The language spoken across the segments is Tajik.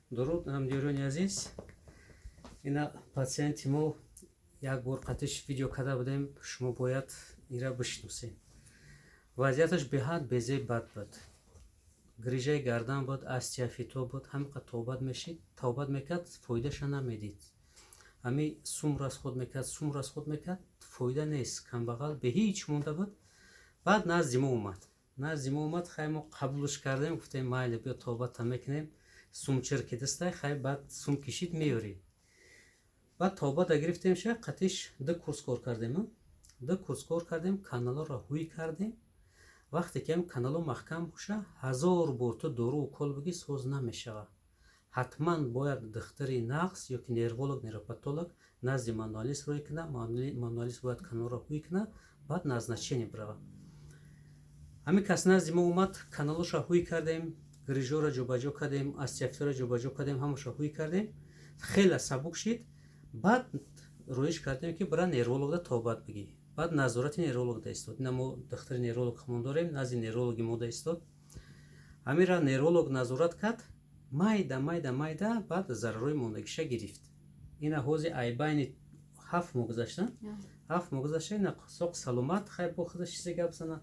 Дуруд, ҳамдиёрони азиз. Ина патсиенти мо, як бор қатиш видео карда будем, шумо бояд ира бишносед. Вазъияташ беҳад безеб бад буд, грижаи гардан буд, остеофито буд. Ҳамиқа тобат мешид, тобат мекард, фоидаша намедид. Ҳами сум расход мекард, сум расход мекард, фоида нест. Камбағал беҳеҷ монда буд. Баъд назди мо омад, назди мо омад. Хай, мо қабулш кардем, гуфтем: «Майли, биё, тобата мекунем, сум чирки дастай, хай, баъд сум кишид, меёрӣ». Баъд тобата гирифтем, ша қатиш ду курс кор кардем, ду курс кор кардем, каналоро ҳуй кардем. Вақте ки ҳам канало маҳкам боша, ҳазор бор ту дору укол бигӣ, соз намешавад. Ҳатман бояд духтари нағз ё ки нерволог, нейропатолог назди мануалист рӯй кунад. Мануалист бояд каналро ҳуй кунад, баъд назначение бирава. Ҳамин кас назди мо омад, каналоша ҳуй кардем, грижоро ҷобаҷо кардем, остеофитора ҷобаҷо кардем, ҳамаша ҳуй кардем, хеле сабук шид. Баъд рӯиш кардем, ки бира, нервологда тобат бигӣ. Баъд назорати нервологда истод. Ина мо духтари нерволог ҳамон дорем, назди нервологи мода истод. Ҳамира нерволог назорат кард, майда майда майда, баъд зарарҳои мондагиша гирифт. Ина ҳози айбайни 7 моҳ гузашта, 7 моҳ гузашта, ина соқ саломат. Хай, бо худаш чизе гап зана.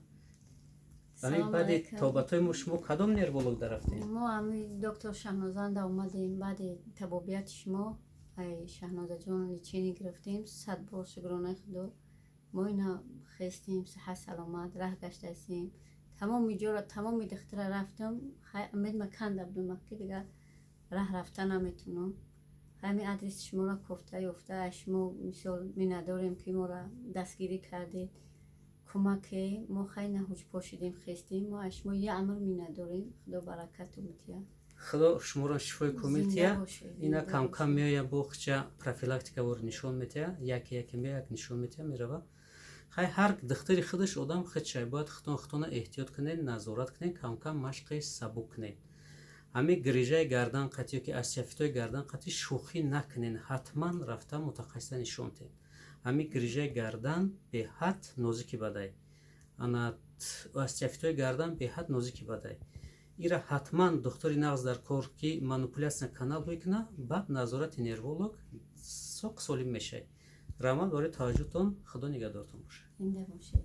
Ҳамин баъди тобатҳои мо шумо кадом нерволог дарафтем? Мо ҳами доктор Шаҳнозанда омадем. Баъди табобияти шумо, ай Шаҳнозаҷон, лечение гирифтем. Сад бор шукронаи Худо, мо ина хестем, сиҳат саломат раҳ гаштаистем. Тамоми ҷоро, тамоми духтара рафтам. Хай, умедма канда будам, ки дигар раҳ рафта наметунам. Ҳами адреси шуморо кофта ёфта, аз шумо мисол миннатдорем, ки моро дастгирӣ кардед, кӯмаке мо. Хай, наҳуҷ пошидем, хестем. Мо аз шумо як амр миннатдорем. Худо баракату мития. Худо шуморо шифои комил Зинда тия. бошед, Ина зинда кам-кам бошед. меоя, боғча профилактика вор нишон метия, яке яке меояк, нишон метия, мерава. Хай, ҳар духтари худаш одам худшай бояд худтон худтона эҳтиёт кунед, назорат кунед, кам-кам машқи сабук кунед. Ҳамин грижаи гардан қатӣ ёки остеофитои гардан қатӣ шӯхӣ накунед, ҳатман рафта мутахассиса нишон диҳед. Ҳамин грижаи гардан беҳад нозики бадай, ана остеофитои гардан беҳад нозики бадай. Ира ҳатман духтури нағз дар кор, ки манипуляция канал мекуна, баъд назорати нерволог, соқ солим мешавед. Раҳмат барои таваҷҷӯҳтон, Худо нигаҳдортон бошад. Зинда бошед.